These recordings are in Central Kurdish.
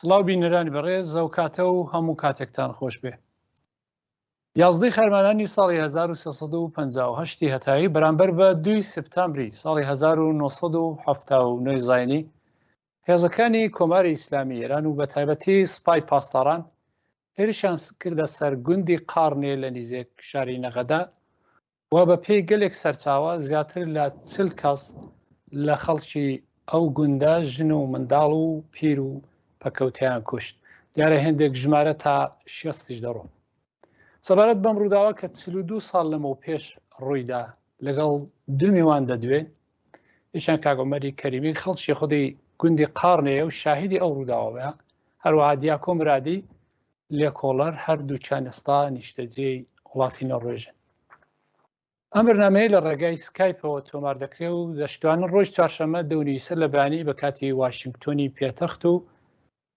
سڵاو بینەرانی بەڕێز ئەو کاتە و هەموو کاتێکتان خۆش بێ. یازدەی خەرمانانی ساڵی 1358 هەتاوی بەرامبەر بە دووی سپتامبری ساڵی 1979 زاینی هێزەکانی کۆماری ئیسلامی ئێران و بە تایبەتی سپای پاسداران هێرشیان کردە سەر گوندی قاڕنێ لە نیزێک شاری نەغەدە و بە پێی گەلێک سەرچاوە زیاتر لە 40 کەس لە خەڵکی ئەو گوندە ژن و منداڵ و پیر و پەکەوتیان کوشت. دیارە هێندێک ژمارە تا شێستیش دەڕۆن. سەبارەت بەم ڕووداوە کە 42 ساڵ لەمەو پێش ڕوویدا لەگەڵ دوو میوان دەدوێن یشان کاک عومەری کەریمی خەڵکی خودی گوندی قاڕنێیە و شاهیدی ئەو ڕووداوەیە هەروەها دیاکۆ مرادی لێکۆڵەر هەردووکیان ئێستا نیشتەجێی وڵاتی نۆڕوێژن. ئەم بەرنامەیە لە ڕێگای سکایپەوە تۆمار دەکرێت و دەشتوانن ڕۆژ چوارشەممە دەونی سەر لە بەیانی بە کاتی واشنگتۆنی پێتەخت و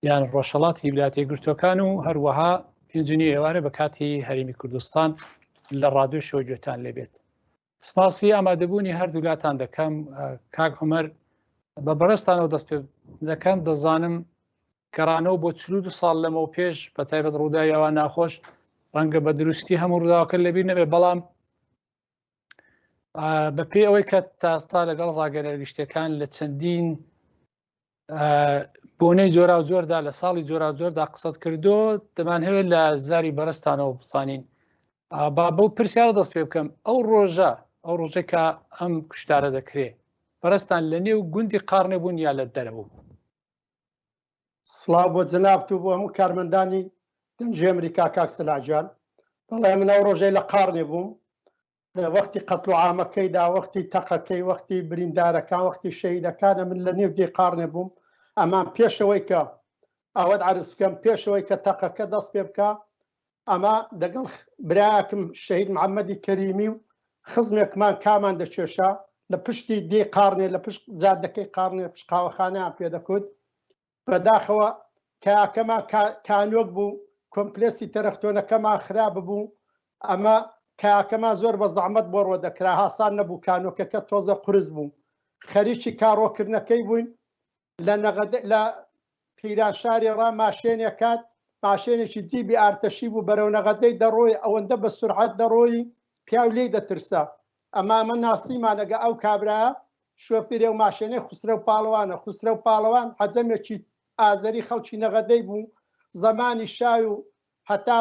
یان ڕۆژهەڵاتی ویلایەتە یەکگرتووەکان و هەروەها پێنجنی ئێوارە بە کاتی هەرێمی کوردستان لە ڕادیۆشەوە گوێتان لێبێت. سپاسی ئامادەبوونی هەردوولاتان دەکەم کاک عمر بە بەڕێزتانەوە دەست پێ دەکەم دەزانم گەڕانەوە بۆ 42 ساڵ لەمەو پێش بە تایبەت ڕووداوی ئەوان ناخۆش ڕەنگە بە دروستی هەموو ڕووداوەکە لەبیر نەبێ بەڵام بە پێی ئەوەی کە تاستا لەگەڵ ڕاگەنەر گشتەکان لە چەندین بۆنەی جۆراوجۆردا لە ساڵی جۆراوجۆردا قسەت کردو دەمانهەوێت لە زاری بەرزتانەوە بزانین با بەو پرسیارە دەست پێ بکەم ئەو ڕۆژە ئەو ڕۆژە کە ئەم کوشتارە دەکرێ بەرزتان لە نێو گوندی قارنێ بوون یا لە دەرەوە بوون؟ سڵاو بۆ جەنابت و بۆ هەموو کارمەندانی دەنگی ئەمریکا کاک سەلاح گیان بەڵێ من ئەو ڕۆژەی لە قارنێ بووم لە وەختی قەتڵ و عامەکەیدا وەختی تەقەکەی وەختی بریندارەکان وەختی شەهیدەکانە من لە نێو دێی قاڕنێ بووم ئەمان پێشەوەی کە ئەوەت عەرز بکەم پێشەوەی کە تەقەکە دەست پێ بکە ئەمە دەگەڵ برایەکم شەهید محەممەدی کەریمی و خزمێکمان کامان دەکێشا لە پشتی دێی قاڕنێ لە پشت جادەکەی قاڕنێ پشت قاوەخانەیان پێ دەکوت بەداخەوە کاکەمان کانۆک بوو کۆمپلێسی تەرەختۆنەکەمان خراپ ببوو ئەمە کاکەمان زۆر بە زەحمەت بۆ ڕۆ دەکرا هاسان نەبوو کانۆکەکە تۆزە قورس بوو خەریکی کاڕۆکردنەکەی بووین لە نەغەدە لە پیرانشاری ڕا ماشێنێک هات ماشێنێکی جیبی ئارتەشی بوو بەرەو نەغەدەی دەڕۆی ئەوەندە بە سورعەت دەڕۆی پیاو لێی دەترسا ئەما ئەمە ناسیمان ئەگە ئەو کابرایە شۆفیرێ و ماشێنەی خوسرەو پاڵەوانە خوسرەو پاڵەوان حەجەمێکی ئازەری خەڵکی نەغەدەی بوو زەمانی شای و هەتا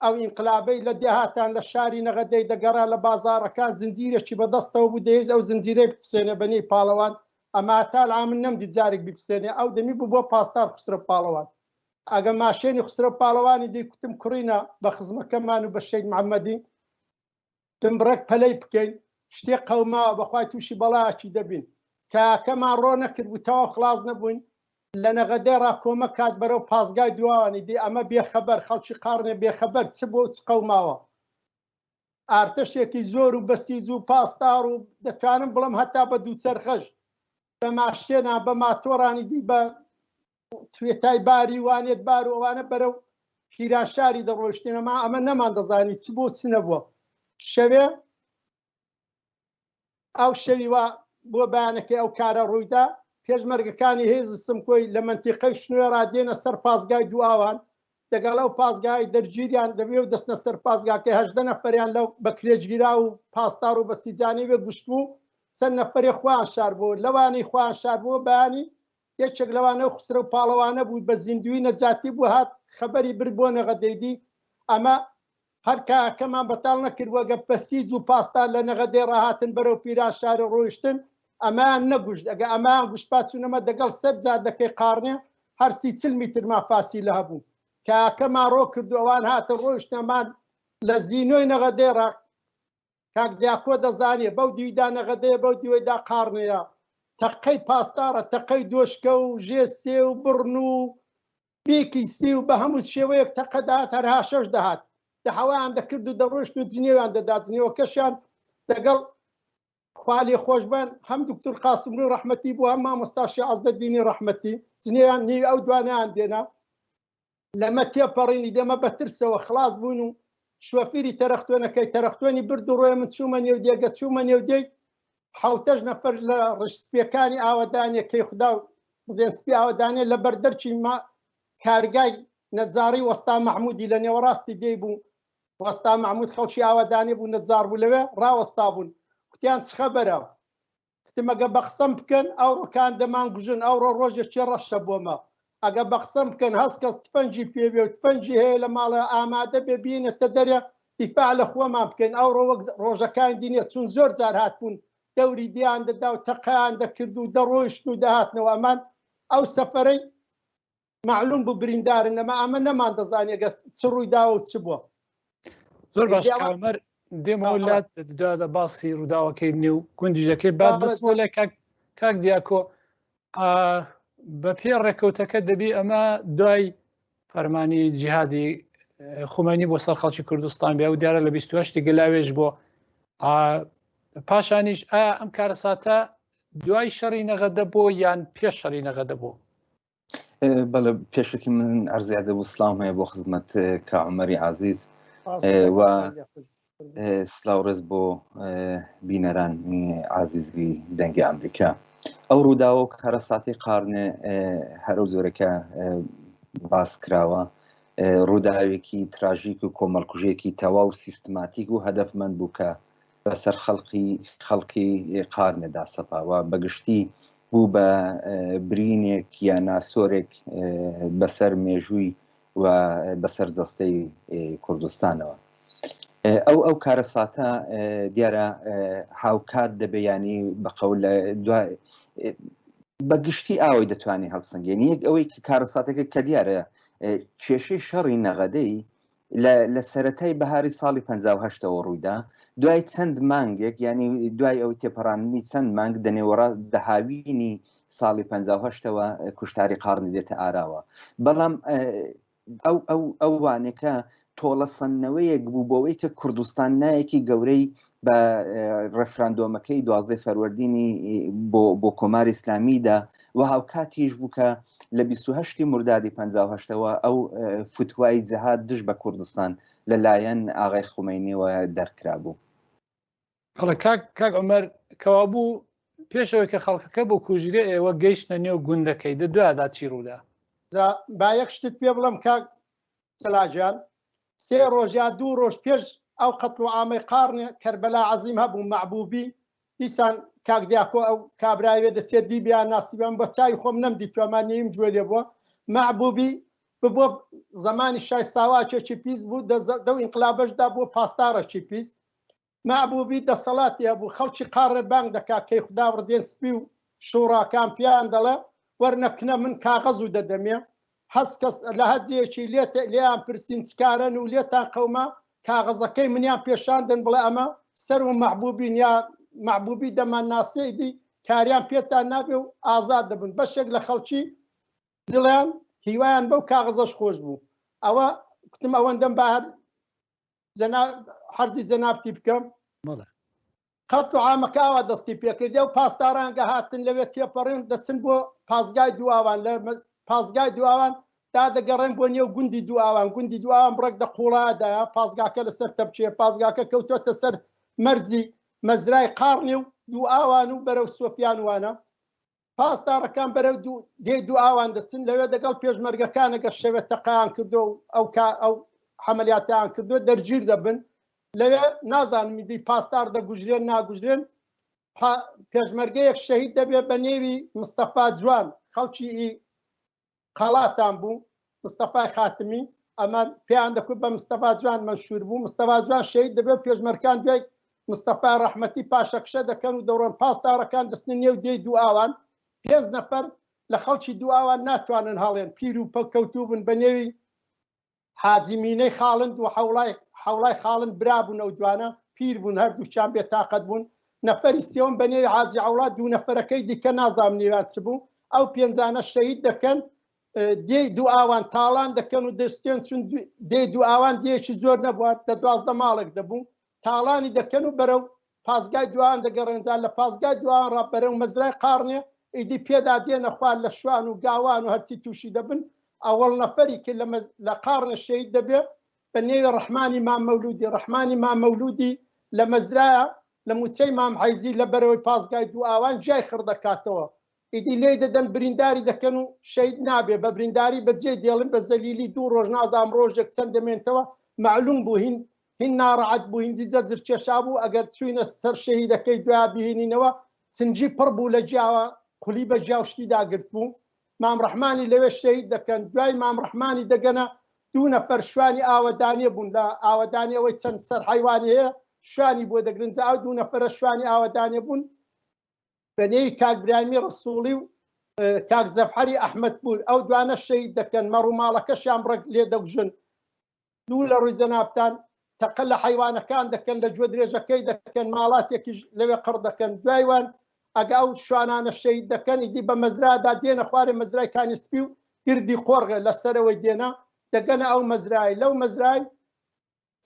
ئەو ئینقلابەی لە دێهاتان لە شاری نەغەدەی دەگەڕا لە بازاڕەکان زنجیرێکی بە دەستەوە بوو دەیویست ئەو زنجیرەی بپسێنێ بە نێی پاڵەوان ئەما تا الآن من نەمدی جارێک بیپسێنێ ئەو دەمی بوو بۆ پاسدار خوسرەو پاڵەوان ئەگە ماشێنی خوسرەو پاڵەوانی دی کوتم کوڕینە بە خزمەکەمان و بە شەید محەممەدی تم بڕێک پەلەی بکەین شتێ قەوماوە بەخوای تووشی بەڵایەکی دەبین کاکەمان ڕۆ نەکرد بوو تەواو خلاص نەبووین لە نەغەدێ ڕا کۆمەک هات بەرەو پاسگای دواوانی دی ئەمە بێخەبەر خەڵکی قاڕنێ بێخەبەر چ بۆ و چ قەوماوە ئارتەشێکی زۆر و بەسیج و پاسدار و دەتوانم بڵم هەتا بە دووچەرخەش بە ماشێنا بە ماتۆڕانی دی بە توێتای باری وانێت بار و ئەوانە بەرەو پیرانشاری دەڕۆیشتین ئەما ئەمە نەمان دەزانی چ بۆ چ نەبووە شەوێ ئەو شەوی وا بۆ بەیانەکەی ئەو کارە ڕوویدا پێشمەرگەکانی هێزی سمکۆی لە مەنتیقەی شنۆێ ڕا دێنە سەر پاسگای دوئاوان دەگەڵ ئەو پاسگای دەرگیریان دەبێ و دەستنە سەر پاسگاکەی 18 نەفەریان لەو بەکرێجگیرا و پاسدار و بەسیجانەی وێ گوشتبوو چەند نەفەرێ خۆیان شاربوو لەوانەی خۆیان شاربووە بەیانی یەکێک لەوانە خوسرەو پاڵەوانە بوو بە زیندووی نەجاتی بوو هات خەبەری برد بۆ نەغەدەیدی ئەمە هەر کاکەمان بەتاڵ نەکردووە گە بەسیج و پاسدار لە نەغەدێ ڕاهاتن بەرەو پیرانشار و ڕۆیشتن ئەمەیان نەگوشت ئەگە ئەمەیان گوشت پاچوونەمە دەگەڵ سەر جادەکەی قاڕنێ هەر سی چل میترمان فاسیلە هەبوو کاکەمان ڕۆ کرد و ئەوان هاتن ڕۆیشتنەمان لە زینۆی نەغەدێ ڕا کاک دیاکۆ دەزانێ بەو دیویدا نەغەدەیە بەو دیوەیدا قاڕنێیە تەقەی پاسدارە تەقەی دۆشکە و ژێ سێ و بڕن و بێکی سی و بە هەموو شێوەیەک تەقە دەهات هەر هاشەش دەهات دەهەوایان دەکرد و دەڕۆشت و جنێویان دەدا جنێوەکەشیان دەگەڵ خوا لێ خۆشبن هەم دکتور قاسملوو ڕەحمەتی بوو هەم مامۆستا شێخ عەزەدینی ڕەحمەتی جنێویان نیوی ئەو دوانیان دێنا لەمە تێپەڕینی دێمە بە ترسەوە خلاص بوون و شۆفیری تەرەختۆنەکەی تەرەختۆنی برد و ڕۆیە من چوومە نێو دێگە چوومە نێو دێی حوتەش نەفەر لە ڕش سپیەکانی ئاوەدانێ کەی خودا و بڵێن سپی ئاوەدانێ لە بەردەرچی ما. کارگای نەجاڕی وەستا مەحموودی لە نێوەڕاستی دێی بوو، وەستا مەحموود خەڵکی ئاوەدانی بوو، نەجاڕ بوو، لەوێ ڕاوەستا بوون. کوتیان چ خەبەرە؟ کوتم ئەگە بە قسەم بکەن ئەوڕۆکان دەمانگوژن، ئەوڕۆ ڕۆژێکی ڕەشە بۆ مە. ئەگە بە قسەم بکەن هەس کەس تفەنگی پێ بێ و تفەنگی هەیە لە ماڵێ ئامادە بێ بینێتە دەرێ دیفاع لە خۆمان بکەین، ئەوڕۆ وەک ڕۆژەکانی دی نیە، چون زۆر جار هاتبوون دەوری دیان دەدا و تەقەیان دەکرد و دەڕۆیشتن و دەهاتنەوە، ئەمان ئەو سەفەرەی مەعلوم بوو بریندارن، ئەمە ئەمە نەمان دەزانی ئەگەر چ ڕووی داوە و چ بووە. زۆر باش کامەر دێمەوە لات دوازە باسی ڕووداوەکەی نێو گوندیش دەکەی با بەسمەوە لای کاک کاک دیاکۆ بە پێ ڕێکەوتەکە دەبی ئەمە دوای فەرمانی جیهادی خومەنی بۆ سەر خەڵکی کوردستان بێ و دیارە لە 28 گەلاوێژ بۆ پاشانیش ئایا ئەم کارەساتە دوای شەڕی نەغەدە بۆ یان پێش شەڕی نەغەدە بۆ؟ بەڵێ پێشەکی من ئەرزیادە بوو سلااو هەیە بۆ خزمەت کا عمەری عزیز و سلااو ڕێز بۆ بینەران عزیزی دەنگی ئەمریکا ئەو ڕووداوە و کارەساتی قارنێ هەرو زۆرەکە باس کراوە ڕووداوێکی تراژیک و کۆمەڵکوژێکی تەواو سیستماتیک و هەدەفمەند بوو کە بەسەر خەڵقی خەڵکی قارنێدا سەپاوە بەگشتی بوو بە برینێک یا ناسۆرێک بەسەر مێژووی و بەسەر جەستەی کوردستانەوە. ئەو ئەو کارەساتە دیارە هاوکات دەبێ ینی بە قەول لە دوای بە گشتی ئاوی دەتوانێت هەڵسەنگێنی یەک ئەوەی کە کارەساتەکە کە دیارە کێشەی شەڕی نەغەدەی لە لە سەرەتای بەهاری ساڵی 58 ەوە ڕوویدا، دوای چەند مانگێک یانی دوای ئەوەی تێپەڕاندنی چەند مانگ دەنێوەڕا دە هاوینی ساڵی 58 ەوە کوشتاری قاڕنی دێتە ئاراوە بەڵام ئەو ئەو ئەو وانەکە تۆڵە سەندنەوەیەک بوو بۆەوەی کە کوردستان نایەکی گەورەی بە ڕێفراندۆمەکەی دوازدەی فەروەردینی بۆ بۆ کۆماری ئیسلامیدا و هاوکاتیش بوو کە لە 28 مردادی 58ەوە ئەو فتوای جەهاد دژ بە کوردستان لەلایەن ئاغای خومەینیەوە دەرکرابوو. بەڵێ کاک کاک عومەر کەوابوو پێشەوەی کە خەڵکەکە بۆ کوژرێ ئێوە گەیشتە نێو گوندەکەی دە دوایدا چی ڕوودا؟ جا با یەک شتت پێ بڵێم کاک سەلاح گیان سێ ڕۆژ یا دوو ڕۆژ پێش ئەو قەتڵ و عامەی قاڕنێ کەربەلا عەزیم هەبوو مەعبوبی دیسان کاک دیاکۆ ئەو کابرای وێ دەچێت دیبیان ناسیبان بە چاوی خۆم نەمدیتوە ما نیم گوێ لێ بووە مەعبوبی ببووە زەمانی شای ساواکێکی پیس بوو دەو ئینقلابەشدا بووە پاسدارەکی پیس مەعبوبی دەسەڵاتی هەبوو خەڵکی قاڕێ بانگ دەکا کەی خودا ڕدێن سپی و شوڕاکان پیان دەڵێ وەرنە کنە من کاغەز و دەدەمێ هەس کەس لە هەر جێیەکی لێت لێیان پرسین چ کارەن و لێتان قەوما کاغەزەکەی منیان پێشان دەن بڵێ ئەمە سەر و مەحبوبین یا مەحبوبی دەمان ناسێ ئیدی کاریان پێتان نابێ و ئازاد دەبن بەشێک لە خەڵکی دڵیان هیوایان بەو کاغەزەش خۆش بوو ئەوە کوتم ئەوەندەم با هەر جەناب حەرزی جەنابتی بکەم بەڵێ قەتڵ و عامەکە ئاوا دەستی پێکرد ئەو پاسداران گە هاتن لەوێ تێپەڕێن دەچن بۆ پاسگای دوواوان لە پاسگای دوواوان تا دەگەڕێن بۆ نێو گوندی دوواوان گوندی دوواوان بڕێک دە قوڵادایە پاسگاکە لەسەر تەپچێ پاسگاکە کەوتۆتە سەر مەرزی مەزرای قاڕنێ و دوواوان و بەرەو سۆفیان وانە پاسدارەکان بەرەو دێی دوئاوان دەچن لەوێ دەگەڵ پێشمەرگەکان ئەگەر شەوێ تەقەیان کردو و ئەو کا ئەو حەمەلیاتیان کردو دەرگیر دەبن لەوێ نازانم دی پاسدار دەگوژرێن ناگوژرێن پێشمەرگەیەک شەهید دەبێت بە نێوی مستەفا جوان خەڵکی قەڵاتان بوو مستەفای خاتمی ئەمە پێیان دەکوت بە مستەفا جوان مەشهور بوو مستەفا جوان شەهید دەبێت پێشمەرکان دوای مستەفا ڕەحمەتی پاشەکشە دەکەن و دەڕۆن پاسدارەکان دەستنە نێو دێی دووئاوان پێنج نەفەر لە خەڵکی دووئاوان ناتوانن هەڵێن پیر و پەککەوتوو بن بە نێوی حاجی مینەی خاڵند و حەوڵای حەوڵای خاڵند برا بوون ئەو دوانە پیر بوون هەردووکیان بێ تاقەت بوون نەفەری سێوەم بە نێوی حاجی عەوڵا دوو نەفەرەکەی دیکە نازانم نێویان چ بوو ئەو پێنجانە شەهید دەکەن دێی دوو ئاوان تاڵان دەکەن و دەستێن چون دێی دوو ئاوان دێیەکی زۆر نەبووە دە 12 ماڵێک دەبوو تاڵانی دەکەن و بەرەو پاسگای دوان دەگەڕێن جا لە پاسگای دوان ڕا بەرەو مەزرای قاڕنێ ئیدی پێدا دێنە خوار لە شوان و گاوان و هەرچی تووشی دەبن ئەوەڵ نەفەری کە لە لە قاڕنێ شەهید دەبێ بە نێوی ڕەحمانی مام مەولوودی ڕەحمانی مام مەولوودی لە مەزرایە لە مووچەی مام عەیزی لە بەرەوەی پاسگای دووئاوان جیای خڕ دەکاتەوە. ئیدی لێی دەدەن برینداری دەکەن و شەهید نابێ بە برینداری بە جێ دێڵن بە زەلیلی دوو ڕۆژ نازام ڕۆژێک چەند دەمێنتەوە مەعلوم بوو هین هین ناڕەعەت بوو هیندی جەزر کێشا بوو ئەگەر چوینە سەر شەهیدەکەی دوا بهێنینەوە چنجی پڕ بوو لە گیاوە قولی بە گیا و شتی داگرت بوو مام ڕەحمانی لەوێ شەهید دەکەن دوای مام ڕەحمانی دەگەنە دوو نەفەر شوانی ئاوەدانیە بوون لە ئاوەدانی ئەوەی چەند سەر حەیوانی هەیە شوانی بۆ دەگرن جا ئەو دوو نەفەرە شوانی ئاوەدانیە بوون بە نێوی کاک برایمی ڕسوڵی و کاک جەفعەری ئەحمەدپور ئەو دوانە شەهید دەکەن مەڕ و ماڵەکەشیان ڕەگ لێ دەگوژن دوو لە ڕووی جەنابتان تەقە لە حەیوانەکان دەکەن لە گوێ درێژەکەی دەکەن ماڵاتێکیش لەوێ قڕ دەکەن دوای وان ئەگە ئەو شوانانە شەهید دەکەن ئیدی بە مەزرادا دێنە خوارێ مەزرای کانی سپی و گردی قۆڕغێ لە سەرەوەی دێنە دەگەنە ئەو مەزرای لەو مەزرای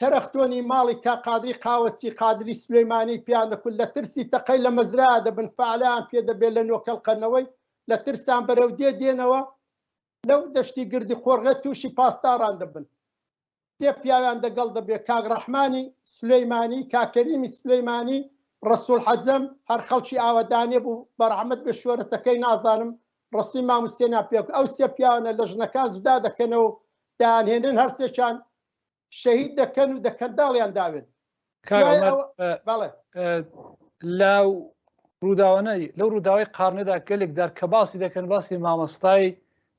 تەرەختۆنی ماڵی کا قادری قاوەچی قادری سلەیمانی پیان دەکول لە ترسی تەقەی لە مەزرا دەبن فعلیان پێ دەبێت لە نۆکەڵ قەرنەوەی لە ترسان بەرەو دێ دێنەوە لەو دەشتی گردی قۆرغێ تووشی پاسداران دەبن. سێ پیاویان دەگەڵ دەبێ، کاک ڕەحمانی سولەیمانی، کاک کەریمی سولەیمانی، ڕەسووڵ حەجەم، هەر خەڵکی ئاوەدانێ بوو، بە ڕەحمەت بێ شۆرەتەکەی نازانم، ڕەسووی ماموسێنیان پێ ئەو سێ پیاوانە لە ژنەکان جودا دەکەنەوە و دەیانهێنن هەرسێکیان شەهید دەکەن و دە کەنداڵیان داوێن. کاک عومەر، بەڵێ. لە ڕووداوانە لەو ڕووداوی قارنەدا گەلێک جار کە باسی دەکەن باسی مامۆستای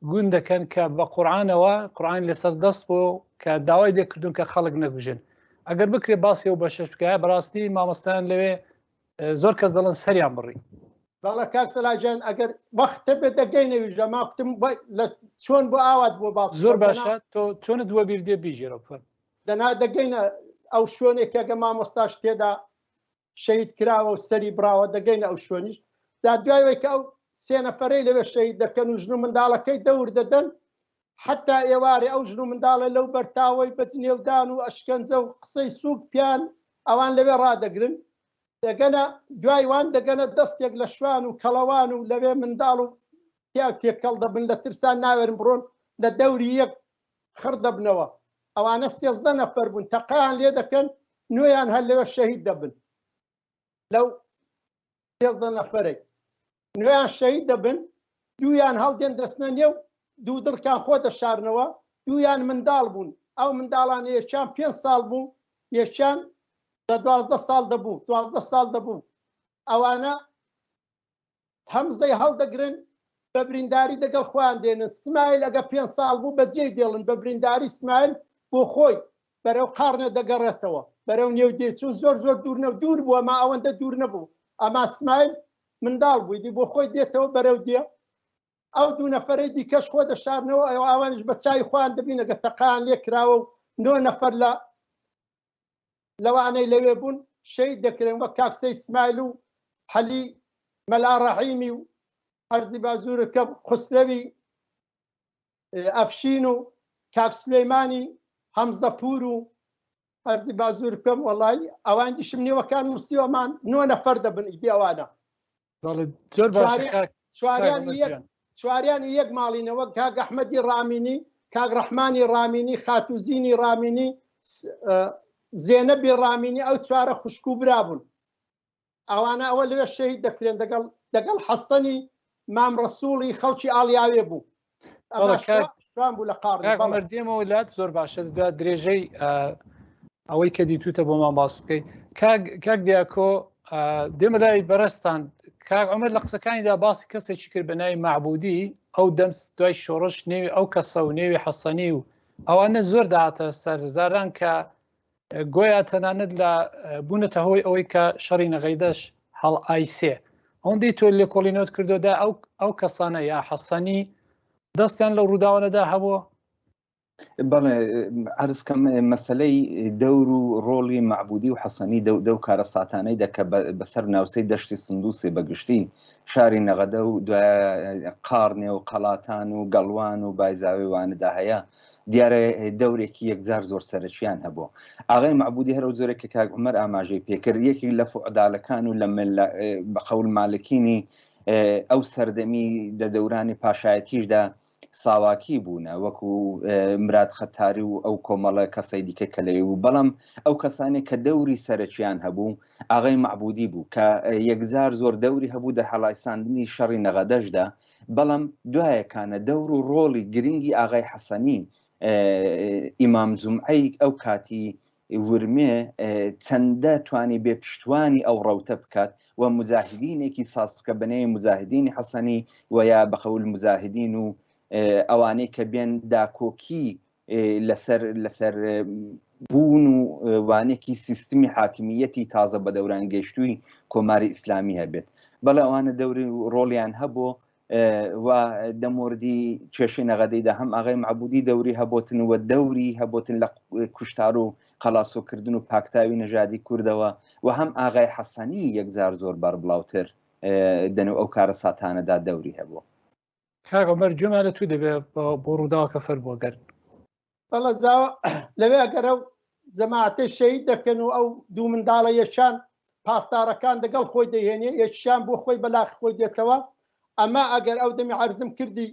گوند دەکەن کە بە قورآانەوە قورآن لەسەر دەست بۆ کە داوای لێکردون کە خەڵک نەگوژن ئەگەر بکرێ باسی ئەو بەشەش بکە بەڕاستی مامۆستایان لەوێ زۆر کەس دەڵێن سەریان بڕی. بەڵێ کاک سەلاح گیان ئەگەر وەختە بێت دەگەینەویش لە ما کوتم لە چۆن بۆ ئاوات بۆ باس زۆر باشە تۆ چۆنت وەبیر دێ بیژێرەوە فەرموو. دەنا دەگەینە ئەو شوێنێک کە مامۆستاش تێدا شەهید کراوە و سەری بڕاوە دەگەینە ئەو شوێنیش دا دوای وەی کە ئەو سێ نەفەرەی لەوێ شەهید دەکەن و ژن و منداڵەکەی دەور دەدەن حتا ئێوارێ ئەو ژن و منداڵە لەو بەرتاوەی بە جنێودان و ئەشکەنجە و قسەی سووک پیان ئەوان لەوێ ڕادەگرن دەگەنە دوای وان دەگەنە دەستێک لە شوان و کەڵەوان و لەوێ منداڵ و پیاو تێکەڵ دەبن لە ترسان ناوێرن بڕۆن لە دەوری یەک خڕ دەبنەوە ئەوانە 13 نەفەر بوون تەقەیان لێ دەکەن نوێیان هەر لەوێ شەهید دەبن لەو 13 نەفەرەی نوێیان شەهید دەبن دوویان هەڵدێن دەستنە نێو دوو دڕکان خۆ دەشارنەوە دوویان منداڵ بوون ئەو منداڵانە یەکیان پێ ساڵ بوو یەکیان لە دوازدە ساڵ دەبوو دوازدە ساڵ دەبوو ئەوانە هەمزەی هەڵدەگرن بە برینداری دەگەڵ خۆیان دێنن سمایل ئەگە پێ ساڵ بوو بەجێی دێڵن بە برینداری سمایل بۆ خۆی بەرەو قاڕنە دەگەڕێتەوە بەرەو نێو دێ چون زۆر زۆر دوور نە دوور بووە ما ئەوەندە دوور نەبوو ئەما سمایل منداڵ بووی دی بۆ خۆی دێتەوە بەرەو دێ ئەو دوو نەفەرەی دیکەش خۆ دەشارنەوە ئەو ئەوانیش بە چاوی خۆیان دەبینە کە تەقیان لێ کراوە و نۆ نەفەر لە لەوانەی لەوێ بوون شەهید دەکرێن وەک کاک سەید سمایل و حەلی مەلا ڕەحیمی و عەرزی بازوورەکە خوسرەوی ئەفشین و کاک سلەیمانی هەمزەپور و ئەرزی بازور بکەم وەڵی ئەوان دیشم نێوەکان نووسیوەمان نۆ نەفەر دەبن ئیدی ئەوانە زۆر چواریان یەک چواریان یەک ماڵینەوە کاک ئەحمەدی ڕامینی کاک ڕەحمانی ڕامینی خاتوزینی ڕامینی زێنەبی ڕامینی ئەو چوارە خوشک و برا بوون ئەوانە ئەوە لەوێ شەهید دەکرێن دەگەڵ دەگەڵ حەسەنی مام ڕەسووڵی خەڵکی ئاڵیاوێ بوو شوان بوو لە قاڕ دێمەوە لات زۆر باشە دوا درێژەی ئەوەی کە دیتوتە بۆمان باس بکەیت کاک دیاکۆ دێمە لای بەرەستان کاک عمر لە قسەکانیدا باسی کەسێکی کرد بە ناوی معبودی ئەو دەم دوای شۆڕش نێوی ئەو کەسە و نێوی حەسەنی و ئەوانە زۆر داهاتە سەر زاران کە گۆیا تەنانەت لە بوونەتە هۆی ئەوەی کە شەڕی نەغەیدەش هەڵ ئایسێ ئەوەندەی تۆ لێکۆڵینەوەت کردۆدا ئەو ئەو کەسانە یا حەسەنی دەستیان لەو ڕووداوانەدا هەبووە؟ بەڵێ عەرز کەم مەسەلەی دەور و ڕۆڵی مەعبودی و حەسەنی دەو دەو کارەساتانەی دەکە بەسەر ناوچەی دەشتی سندوسێ بەگشتی شاری نەغەدە و دوای قارنێ و قەڵاتان و گەڵوان و بایزاوی وانەدا هەیە دیارە دەورێکی یەکجار زۆر سەرەکیان هەبوو ئاغای مەعبودی هەرو جۆرێک کە کاک عومەر ئاماژەی پێکرد یەکێک لە فعدالەکان و لە بە قەول مالکینی ئەو سەردەمی دە دەورانی پاشایەتیشدا ساواکی بوونە وەکو مراد خەتاری و ئەو کۆمەڵە کەسەی دیکە کە لەوێ بوو بەڵام ئەو کەسانێک کە دەوری سەرەکیان هەبوو ئاغای مەعبودی بوو کە یەکجار زۆر دەوری هەبوو دە هەڵایساندنی شەڕی نەغەدەشدا بەڵام دوایەکانە دەور و ڕۆڵی گرنگی ئاغای حەسەنی ئیمام جومعەی ئەو کاتی ورمێ چەندە توانی بێ پشتوانی ئەو ڕەوتە بکات و مجاهدینێکی ساز بکە بە نێوی مجاهدینی حەسەنی و یا بەقەول مجاهدین و ئەوانەی کە بێن داکۆکی لەسەر لەسەر بوون و وانێکی سیستمی حاکمیەتی تازە بە دەوران گەیشتووی کۆماری ئیسلامی هەبێت بەڵێ ئەوانە دەوری ڕۆڵیان هەبوو و دەمۆردی کێشەی نەغەدەیدا هەم ئاغای مەعبودی دەوری هەبۆتن و دەوری هەبۆتن لە کوشتار و قەلاسۆکردن و پاکتاوی نەژادی کوردەوە و هەم ئاغای حەسەنی یەکجار زۆر بەربڵاوتر دەنێو ئەو کارەساتانەدا دەوری هەبوو. کاک عومەر گوێمان لە تو دەبێ بۆ ڕووداوەکە فەرموو گەر. بەڵێ زاوا لەوێ ئەگەر ئەو جەماعەتەی شەهید دەکەن و ئەو دوو منداڵە یەکیان پاسدارەکان دەگەڵ خۆی دەیهێنێ یەکیان بۆ خۆی بەلاخی خۆی دێتەوە ئەمە ئەگەر ئەو دەمی عەرزم کردی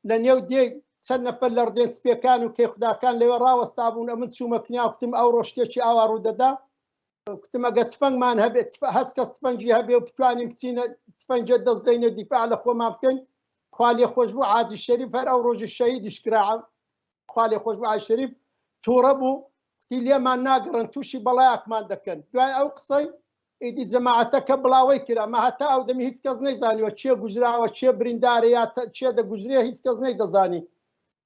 لە نێو دێی چەند نەفەر لە ڕدێن سپیەکان و کەیخوداکان لەوێ ڕاوەستا بوون ئەمن چوومە کنیا کوتم ئەوڕۆ شتێکی ئاوا ڕوودەدا کوتم ئەگەر تفەنگمان هەبێت هەس کەس تفەنگی هەبێ و بتوانین بچینە تفەنگێ دەست دەینە دیفاع لە خۆمان بکەین خوا لێ خۆش بوو عاجی شەریف هەر ئەو ڕۆژی شەهیدیش کرا خوا لێ خۆش بوو عاجی شەریف تووڕە بوو کوتی لێمان ناگەڕن تووشی بەڵایەکمان دەکەن دوای ئەو قسەی ئیدی جەماعەتەکە بڵاوەی کرا مە هەتا ئەو دەمی هیچ کەس نەیزانیوە کێ گوژراوە کێ بریندارە یا کێ دەگوژرێ هیچ کەس نەیدەزانی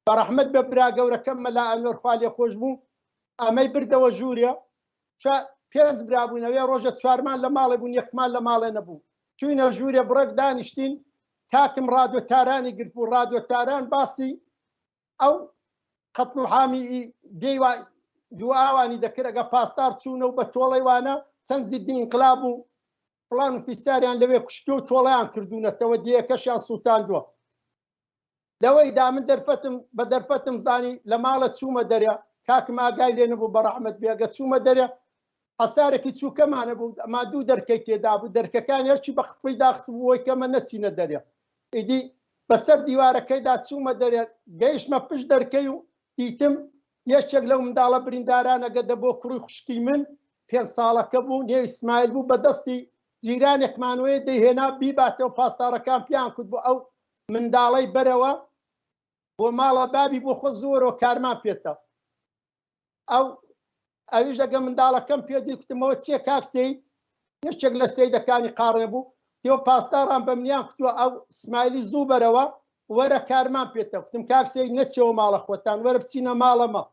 بەڕەحمەت بێ برا گەورەکەم مەلا ئەنوەر خوا لێ خۆش بوو ئەمەی بردەوە ژوورێ پێنج برا بووین ئەوێ ڕۆژە چوارمان لە ماڵێ بوون یەکمان لە ماڵێ نەبوو چوینە ژوورێ بڕێک دانیشتین کاکم ڕادۆ تارانی گرت بوو ڕادۆ تاران باسی ئەو قەتڵ و حامی دێی دوئاوانی دەکرد ئەگە پاسدار چوونە و بە تۆڵەی وانە چەند زیدی ئینقلاب و فڵان و فیساریان لەوێ کوشتووە و تۆڵەیان کردوونەتەوە دێیەکەشیان سووتاندووە. لەوەی دا من دەرفەتم بە دەرفەتم زانی لە ماڵە چوومە دەرێ کاکم ئاگای لێ نەبوو بە ڕەحمەت بێ گە چوومە دەرێ حەسارێکی چووکەمانە بوو ئەما دوو دەرکەی تێدا بوو دەرکەکانی هەرچی بە قفڵی داخست بوو بۆی کەمە نەچینە دەرێ ئیدی بەسەر دیوارەکەیدا چوومە دەرێ گەیشتمە پشت دەرکەی و دیتم یەکێک لەو منداڵە بریندارانە گەدە بۆ کوڕی خوشکی من پێنج ساڵەکە بوو نێوی سمایل بوو بە دەستی جیرانێکمانەوەی دەیهێنا بیباتەوە پاسدارەکان پیان کوت بۆ ئەو منداڵەی بەرەوە بۆ ماڵە بابی بۆ خۆ زۆرەوە کارمان پێتە ئەو ئەویش ئەگە منداڵەکەم پێ دی کوتمەوە چییە کاک سید یەکێک لە سیدەکانی قاڕێ بوو تێ پاسداران بە منیان کوتووە ئەو سمایلی زوو بەرەوە وەرە کارمان پێتە کوتم کاک سید نەچەوە ماڵە خۆتان وەرە بچینە ماڵەمە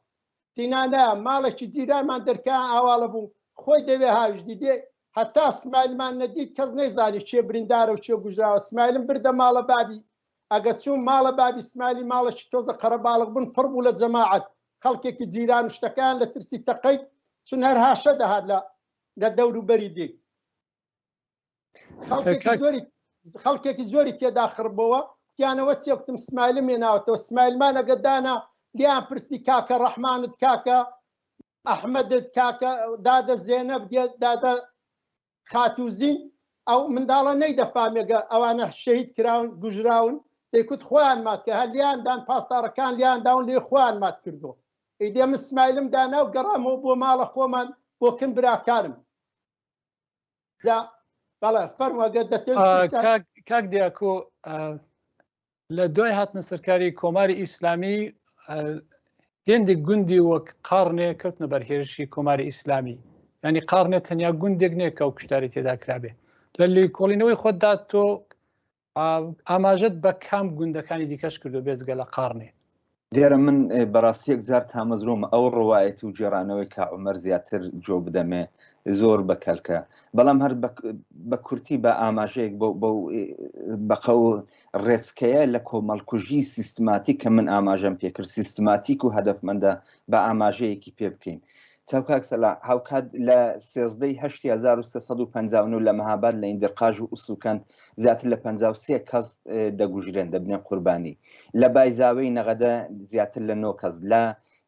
تینا نا ماڵێکی جیرانمان دەرکەیان ئاواڵە بوو خۆی دەوێ هاویش دی دێ هەتا سمایلمان نەدیت کەس نەیزانی کێ بریندارە و کێ گوژراوە سمایلم بردە ماڵە بابی ئەگە چووم ماڵە بابی سمایلی ماڵێکی تۆزە قەرەباڵغ بوون پڕ بوو لە جەماعەت خەڵکێکی جیران و شتەکان لە ترسی تەقەی چون هەر هاشە دەهات لە لە دەوروبەری دی خەڵکێکی زۆری خەڵکێکی زۆری تێدا خڕبەوە کوتیانەوە چیە کوتم سمایلم هێناوەتەوە سمایلمان ئەگە دانا لیان پرسی کاکە ڕەحمانت کاکە ئەحمەدت کاکە دادە زێنەب دادە خاتوزین ئەو منداڵە نەیدەفامێگە ئەوانە شەهید کراون گوژراون دەیکوت خۆیان مات کە هەر لیان دان پاسدارەکان لیان داون لێ خۆیان مات کردو ئیدێ من سمایلم دانا و گەڕامەوە بۆ ماڵە خۆمان بۆ کن براکارم جا بەڵێ فەرموو ئەگەر دەتەوێت پرسیار کاک کاک دیاکۆ لە دوای هاتنە سەرکاری کۆماری ئیسلامی هێندێک گوندی وەک قاڕنێ کەوتنە بەر هێرشی کۆماری ئیسلامی ینی قاڕنێ تەنیا گوندێک نییە کە ئەو کوشتاری تێدا کرابێ لە لێکۆڵینەوەی خۆتدا تۆ ئاماژەت بە کام گوندەکانی دیکەش کردو بێجگە لە قاڕنێ؟ دیارە من بەڕاستی یەکجار تامەزرۆم ئەو ڕوایەت و گێڕانەوەی کا عومەر زیاتر جۆ بدەمێ زۆر بە کەلکە بەڵام هەر بە کورتی بە ئاماژەیەک بەقەو ڕێچکەیە لە کۆمەڵکوژی سیستماتیک کە من ئاماژەم پێکرد سیستماتیک و هەدەفمەندە بە ئاماژەیەکی پێ بکەین چاو کاک سەلاح هاوکات لە سێزدە ی هەشتی 1359 لە مەهاباد لە ئیندرقاژ و ئوسوکەند زیاتر لە 53 کەس دەگوژرێن دەبنە قوربانی لە بایزاوەی نەغەدە زیاتر لە 9 کەس لە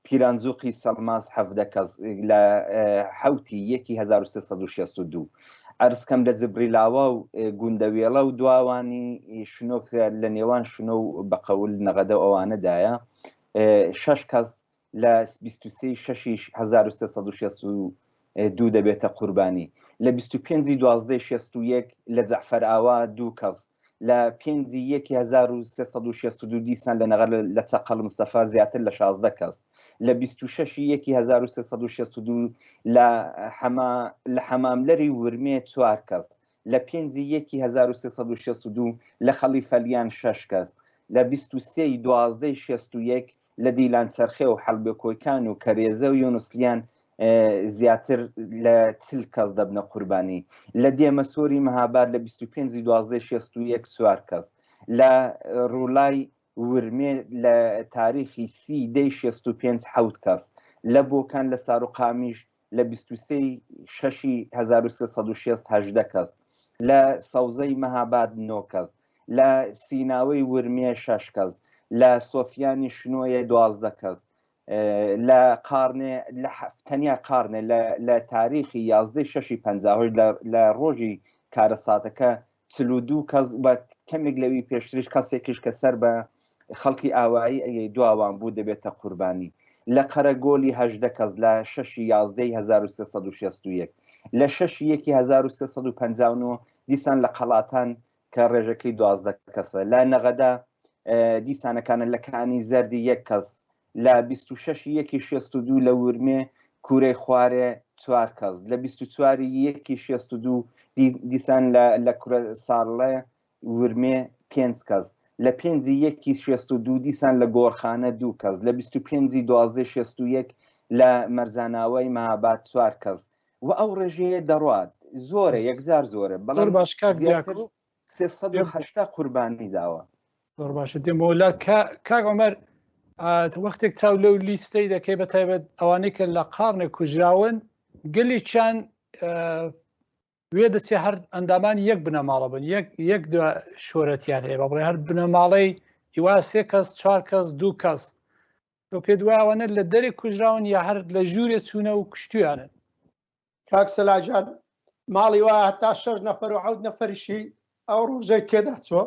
پیرانزوقی سەڵماس 17 کەس لە حوتی یەکی 1362. عەرزکەم لە جبریلاوا و گوندەوێڵە و دواوانی شنۆ کە لە نێوان شنۆ و بەقەول نەغەدە و ئەوانەدایە شەش کەس لە 23 شەشی 1362 دەبێتە قوربانی لە 25 دوازدەی 61 لە جەعفەرئاوا دوو کەس لە پێنجی یەکی 1362 دیسان لە نەغەر لە چەقەڵ مستەفا زیاتر لە 16 کەس لە 26 یەکی 1362 لە حەما لە حەماملەری ورمێ چوار کەس لە پێنجی یەکی 1362 لە خەڵیفەلیان شەش کەس لە 23 ی دوازدەی 61 لە دیلانچەرخێ و حەلبێکۆیکان و کەرێزە و یونسلیان زیاتر لە چل کەس دەبنە قوربانی لە دێمەسۆری مەهاباد لە 25 دوازدەی 61 چوار کەس لە ڕوولای ورمێ لە تاریخی سی دەی 65 حەوت کەس لە بۆکان لە ساروقامیش لە 23 شەشی 1360 هەژدە کەس لە سەوزەی مەهاباد نۆ کەس لە سیناوەی ورمێ شەش کەس لە سۆفیانی شنۆیە دوازدە کەس لە قارنێ لە تەنیا قارنێ لە تاریخی یازدەی شەشی پەنجا هەشت لە ڕۆژی کارەساتەکە 42 کەس بە کەمێک لەوی پێشتریش کەسێکیش کە سەر بە خەڵکی ئاوایی ئەی دواوان بوو دەبێتە قوربانی لە قەرەگۆلی هەژدە کەس لە شەشی یازدەی 1361 لە شەشی یەکی 1359 دیسان لە قەڵاتان کە ڕێژەکەی 12 کەسە لە نەغەدا دیسانەکانە لە کانی زەردی یەک کەس لە 26 یەکی 62 لە ورمێ کورەی خوارێ چوار کەس لە 24 یەکی 62 دیسان لە کورە ساڵێ ورمێ پێنج کەس لە پێنجی یەکی 62 دیسان لە گۆڕخانە دوو کەس لە 25 دوازدە 61 لە مەرزاناوای مەهاباد چوار کەس و ئەو ڕێژەیە دەڕوات زۆرە یەکجار زۆرە بەڵام باش کاک زیاتر 380 قوربانی داوە. زۆر باشە دێمەوە لا کاک عومەر وەختێک چاو لەو لیستەی دەکەی بە تایبەت ئەوانەی کە لە قاڕنێ کوژراون گەلێکیان وێ دەچێ هەر ئەندامانی یەک بنەماڵە بن یەک یەک شۆرەتیان هەیە بە بڵێ هەر بنەماڵەی هیوا سێ کەس چوار کەس دوو کەس تۆ پێت وایە ئەوانە لە دەرێ کوژراون یا هەر لە ژوورێ چوونە و کوشتویانن؟ کاک سەلاح گیان ماڵی وا هەتا شەش نەفەر و حەوت نەفەریشی ئەو ڕۆژەی تێدا چۆ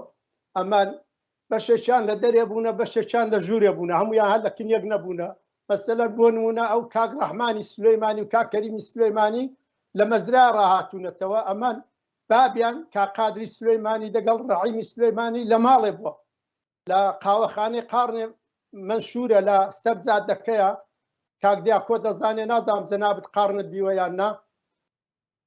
ئەمان بەشێکیان لە دەرێ بوونە بەشێکیان لە ژوورێ بوونە هەمویان هەر لە کن یەک نەبوونە مەسەلەن بۆ نمونە ئەو کاک ڕەحمانی سولەیمانی و کاک کەریمی سولەیمانی لە مەزرا ڕاهاتوونەتەوە ئەمان بابیان کاک قادری سولەیمانی دەگەڵ ڕەحیمی سولەیمانی لە ماڵێ بووە لە قاوەخانەی قاڕنێ مەنشوورە لە سەر جادەکەیە کاک دیاکۆ دەزانێ نازانم جەنابت قاڕنت دیوە یان نا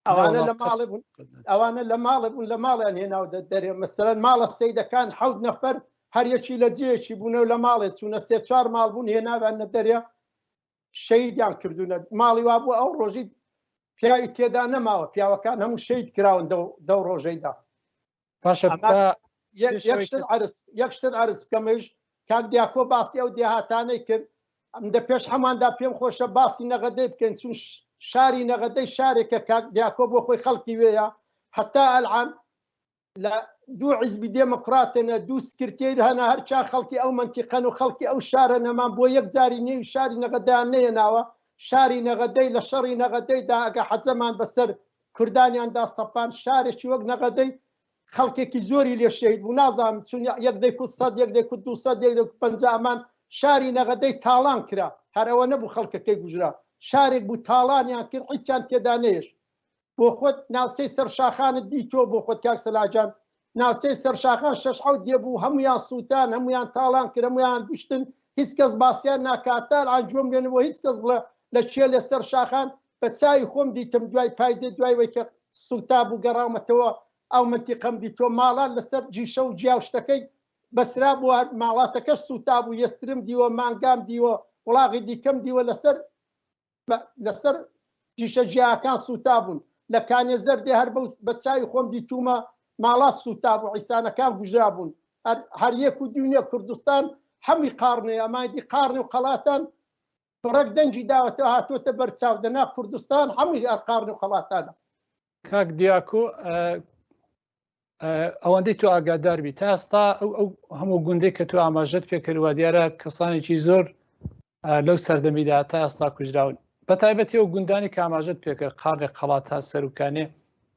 ئەوانە لە ماڵێ بوون ئەوانە لە ماڵێ بوون لە ماڵیان هێناو دەرێ مەسەلەن ماڵە سەیدەکان حەوت نەفەر هەر یەکی لە جێیەکی بوونە و لە ماڵێ چوونە سێ چوار ماڵ بوون هێناویان نە دەرێ شەیدیان کردوونە ماڵی وا بوو ئەو ڕۆژی پیاوی تێدا نەماوە پیاوەکان هەموو شەید کراون دەو ڕۆژەیدا باشە یەک شتت عرز بکەمەش کاک دیاکۆ باسی ئەو دێهاتانەی کرد ئەم دە پێش هەماندا پێم خۆشە باسی نەغەدەی بکەین چون شاری نەغەدەی شارێکە کاک دیاکۆ بۆ خۆی خەڵکی وێیە هەتا ئەلعان لە دوو حیزبی دێموکراتنە دوو سکرتێر هەنە هەرچا خەڵکی ئەو منتیقەن و خەڵکی ئەو شارە نەمان بۆ یەک جاری نێوی شاری نەغەدەیان نەیەناوە شاری نەغەدەی لە شەڕی نەغەدەیدا ئەگە حەجەمان بەسەر کوردانیاندا سەپان شارێکی وەک نەغەدەی خەڵکێکی زۆری لێ شەهید بوو نازانم چون یەک دەیکوت سەد یەک دەیکوت دوو سەد یەک دەیکوت پەنجا ئەمان شاری نەغەدەی تاڵان کرا هەر ئەوە نەبوو خەڵکەکەی کوژرا شارێک بوو تاڵانیان کرد هیچیان تێدا نەیەشت بۆ خۆت ناوچەی سەرشاخانت دیتووە بۆ خۆت کاک سەلاح جان ناوچەی سەرشاخان شەش حەوت دێ بوو هەمویان سووتان هەمویان تاڵان کرد هەمویان کوشتن هیچ کەس باسیان ناکات تا الان گوێم لێ نەبووە هیچ کەس بڵێ لە کێ لە سەر شاخان بە چاوی خۆم دیتم دوای پایزێ دوای وەی کە سووتا بوو گەڕاومەتەوە ئەو منتیقەم دیتووە ماڵان لەسەر جیشە و جیا و شتەکەی بەسرا بوو ماڵاتەکەش سووتا بوو یەسترم دیوە مانگام دیوە وڵاغی دیکەم دیوە لەسەر لەسەر جیشە جیاکان سووتابوون لە کانێ زەردێ هەر بە چاوی خۆم دیتوومە ماڵات سووتابوو عیسانەکان کوژرابوون هەر یەک و دوو نیە کوردستان هەمووی قاڕنێ ئەمایدی قاڕنێ و قەڵاتان بڕێک دەنگی داوەتەوە هاتووەتە بەرچاو دەنا کوردستان هەمووی هەر قاڕنێ و قەڵاتانە. کاک دیاکۆ ئەوەندەی تۆ ئاگادار بی تا ئێستا ئەو ئەو هەموو گوندێک کە تۆ ئاماژەت پێکردوە دیارە کەسانێکی زۆر لەو سەردەمیدا تا ئێستا کوژراون بە تایبەتی ئەو گوندانی کە ئاماژەت پێکرد قاڕێ قەڵات تا سەرکانێ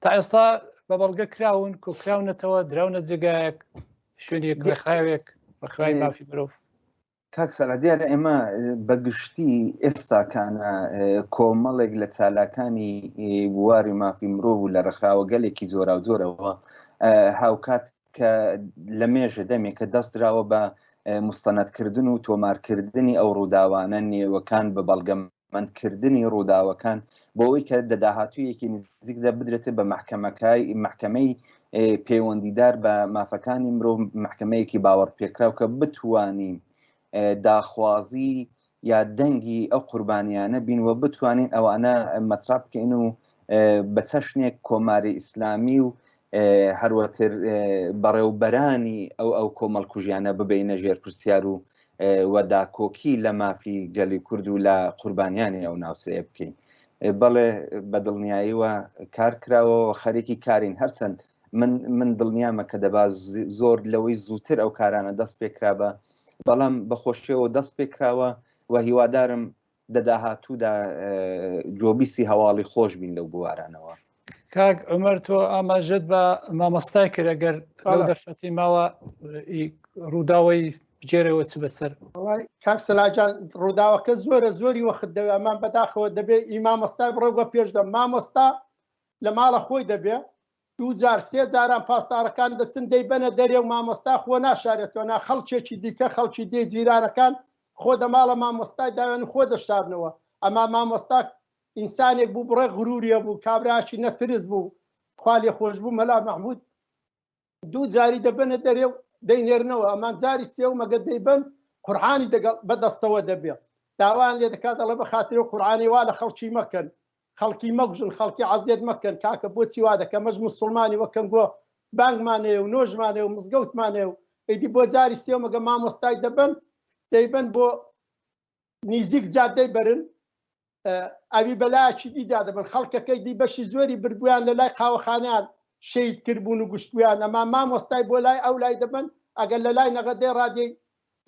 تا ئێستا بە بەڵگە کراون کۆکراونەتەوە دراونە جێگایەک شوێنێک ڕێکخراوێک ڕێکخراوی مافی مرۆڤ؟ کاک سەلا دیارە ئێمە بە گشتی ئێستاکانە کۆمەڵێک لە چالاکانی بواری مافی مرۆڤ و لە ڕێکخراوە گەلێکی جۆراوجۆرەوە هاوکات کە لە مێژە دەمێکە دەست دراوە بە مستەنەدکردن و تۆمارکردنی ئەو ڕووداوانە نێوەکان بە بەڵگەمەندکردنی ڕووداوەکان بۆ ئەوەی کە دە داهاتوویەکی نزیکدا بدرێتە بە مەحکەمەکای مەحکەمەی پەیوەندیدار بە مافەکانی مرۆڤ مەحکەمەیەکی باوەڕپێکراو کە بتوانین داخوازی یا دەنگی ئەو قوربانیانە بین و بتوانین ئەوانە مەترا بکەین و بە چەشنێک کۆماری ئیسلامی و هەروەتر بەڕێوبەرانی ئەو ئەو کۆمەڵکوژیانە ببینە ژێر پرسیار و و داکۆکی لە مافی گەلی کورد و لە قوربانیانی ئەو ناوچەیە بکەین. بەڵێ بە دڵنیاییوە کار کراوە و خەریکی کارین هەرچەند من من دڵنیامە کە دەبا زۆر لەوەی زووتر ئەو کارانە دەست پێکرابە بەڵام بەخۆشیەوە دەست پێکراوە و هیوادارم دە داهاتوودا گۆبیسی هەواڵی خۆش بین لەو بوارانەوە. کاک عمر تۆ ئاماژەت بە مامۆستای کرد ئەگەر لەو دەرفەتی ماوە ڕووداوەی بگێرەوە چ بەسەر کاک سەلاجان ڕووداوەکە زۆرە زۆری وەخت دەوێ ئەمان بەداخەوە دەبێ ئی مامۆستای بڕۆ بە پێش دەم مامۆستا لە ماڵە خۆی دەبێ دوو جار سێ جاران پاسدارەکان دەچن دەیبەنە دەرێ و مامۆستا خۆ ناشارێتەوە نا خەڵکێکی دیکە خەڵکی دێ جیرانەکان خۆ دە ماڵە مامۆستای داوێن و خۆ دەشارنەوە ئەما مامۆستا ئینسانێک بوو بڕێ غروریە بوو کابراکی نەترس بوو خوا لێ خۆش بوو مەلا مەحمود دوو جاری دەبەنە دەرێ و دەینێرنەوە ئەمان جاری سێ و مەگە دەیبەن قورعانی دەگەڵ بەدەستەوە دەبێ داوایان لێ دەکات دەڵێ بە خاتری و قورعانی وا لە خەڵکی مەکەن خەڵکی مەکوژن خەڵکی عەزێت مەکەن کاکە بۆچی وا دەکەن مەش مسوڵمانی وەکەن گۆ بانگمان هەیە و نۆژمان هەیە و مزگەوتمان هەیە و ئیدی بۆ جاری سێ مەگە مامۆستای دەبەن دەیبەن بۆ نیزیک جادەی بەرن ئەوی بەلایەکی دیدا دەبن خەڵکەکەی دی بەشی زۆری بردبوویان لە لای قاوەخانەیان شەید کردبوون و گوشتبوویان ئەما مامۆستای بۆ لای ئەو لای دەبن ئەگەر لە لای نەغەدەی ڕادێی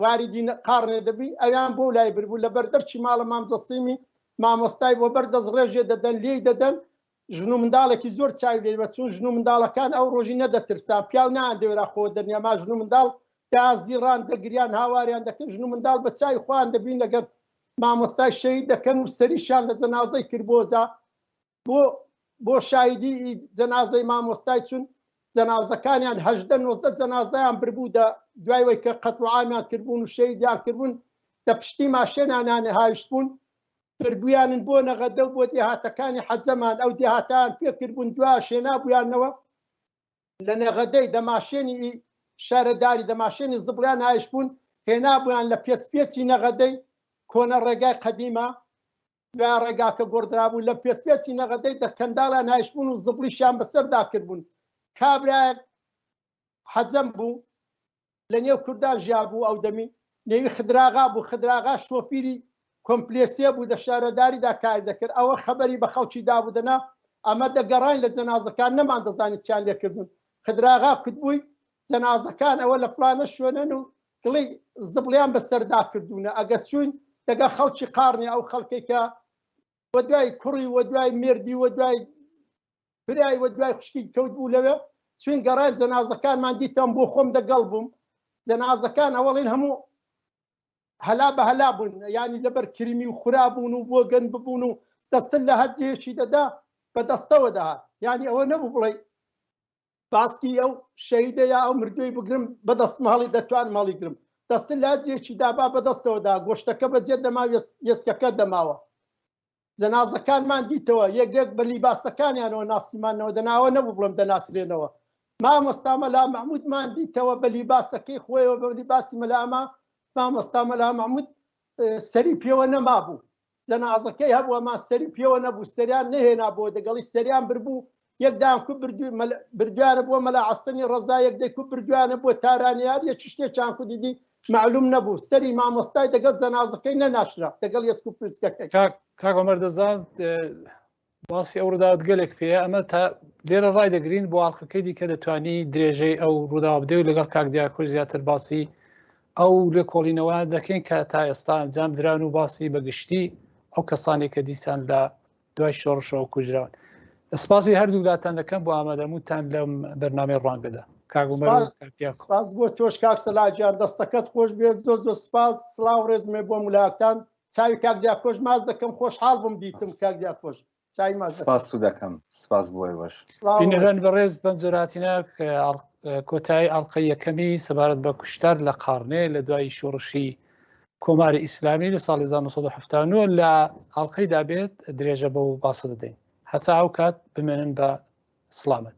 واریدی قاڕنێ دەبی ئەویان بۆ لای بربوو لە بەردەرچی ماڵە مام جەسیمی مامۆستای بۆ بەر دەست ڕێژێ دەدەن لێی دەدەن ژن و منداڵێکی زۆر چاوی لێ بە چون ژن و منداڵەکان ئەو ڕۆژی نەدەترسان پیاو نان دەوێرا خۆ دەرنیا ما ژن و منداڵ دازیڕان دەگریان هاواریان دەکرد ژن و منداڵ بە چاوی خۆیان دەبین لەگەر مامۆستای شەهید دەکەن و سەریشیان لە جەنازەی کرد بۆ جا بۆ بۆ شایدی جەنازەی مامۆستای چون جەنازەکانیان هەژدە نۆزدە جەنازەیان بربوو دە دوای وەی کە قەتڵ و عامیان کردبوون و شەهیدیان کردبوون دە پشتی ماشێنانان هاویشتبوون بربوویانن بۆ نەغەدە و بۆ دێهاتەکانی حەجەمان ئەو دێهاتان پێ کردبوون دواش هێنابوویانەوە لە نەغەدەی دە ماشێنی شارەداری دە ماشێنی زبڵیان هایشتبوون هێنابوویان لە پێچ پێچی نەغەدەی کۆنە ڕێگای قەدیمە دوای ڕێگاکە گۆڕدرابوو لە پێچ پێچی نەغەدەی دە کەنداڵیان هایشتبوون و زبڵیشیان بەسەردا کردبوون کابرایەک حەجەم بوو لە نێو کوردان ژیابوو ئەو دەمی نێوی خدراغا بوو خدراغا شۆفیری کۆمپلێسێ بوو دە شارەداریدا کاری دەکرد ئەوە خەبەری بە خەڵکی دابوو دەنا ئەمە دەگەڕاین لە جەنازەکان نەمان دەزانی چیان لێکردون خدراغا کوتبووی جەنازەکان ئەوە لە فلانە شوێنن و گڵی زبڵیان بەسەردا کردوونە ئەگەر چوین دەگە خەڵکی قاڕنی ئەو خەڵکێک کە وە دوای کوڕی وە دوای مێردی وە دوای برای وە دوای خوشکی کەوت بوو لەوێ چوین گەڕان جەنازەکانمان دیتم بۆ خۆم دەگەڵ بووم جەنازەکان ئەوەڵین هەموو هەلا بە هەلا بوون ینی لەبەر کرمی و خورا بوون و بۆ گەن ببوون و دەستن لە هەر جێیەکی دەدا بە دەستەوە دەهات ینی ئەوە نەبوو بڵێ باسکی ئەو شەهیدە یا ئەو مردووی بگرم بە دەستم هەڵی دەتوانم هەڵیگرم دەستن لە جێکی دابا بە دەستەوە دا گۆشتەکە بەجێ دەما یەسکەکە دەماوە جەنازەکانمان دیتەوە یەک یەک بە لیباسەکانیانەوە ناسیمانەوە دەناوە نەبوو بڵێم دەناسرێنەوە مامۆستا مەلا مەحمودمان دیتەوە بە لیباسەکەی خۆیەوە بە لیباسی مەلاما مامۆستا مەلا مەحمود سەری پێوە نەمابوو جەنازەکەی هەبوو ئەما سەری پێوە نەبوو سەریان نەهێنا بۆ دەگەڵی سەریان بربوو یەک دان کو بردویانە بۆ مەلا عەسەنی ڕەزا یەک دەی کو بردویانە بۆ تارانی هەر یەک شتێکیان کو دیدی معلوم نەبوو سەری مامۆستای دەگەڵ جەنازەکەی نەناشرا دەگەڵ یەسک و پرسکەکەی. کاک کاک عومەر دەزان باسی ئەو ڕووداوت گەلێک پێیە ئەمە تا لێرە ڕای دەگرین بۆ ئاڵقەکەی دیکە دەتوانی درێژەی ئەو ڕووداوە بدەی و لەگەڵ کاک دیاکۆ زیاتر باسی ئەو لێکۆڵینەوە دەکەین کە تا ئێستا ئەنجام دران و باسی بەگشتی ئەو کەسانێک کە دیسان لە دوای شۆڕشەوە کوژراون. سپاسی هەردوو لاتان دەکەم بۆ ئامادەمووتان لەم بەرنامەی ڕوانگەدا. کاک عومەر و کاک دیاکۆ. سپاس بۆ تۆش کاک سەلاح گیان دەستەکەت خۆش بێت زۆر زۆر سپاس سڵاو ڕێزمێ بۆ ملاکتان چاوی کاک دیاکۆش ماچ دەکەم خۆشحاڵ بووم دیتم کاک دیاکۆش چاوی ماچ دەکەم. سپاس و دەکەم سپاس بۆ ئێوەش. سڵاو ڕێز. بینەرانی بەڕێز بەم جۆرە هاتینە کۆتایی ئەڵقەی یەکەمی سەبارەت بە کوشتار لە قاڕنێ لە دوای شۆڕشی کۆماری ئیسلامی لە ساڵی 1970 لە ئەڵقەیدا بێت درێژە بەو باسە دەدەین. هەتا ئەو کات بمێنن بە سڵامەت.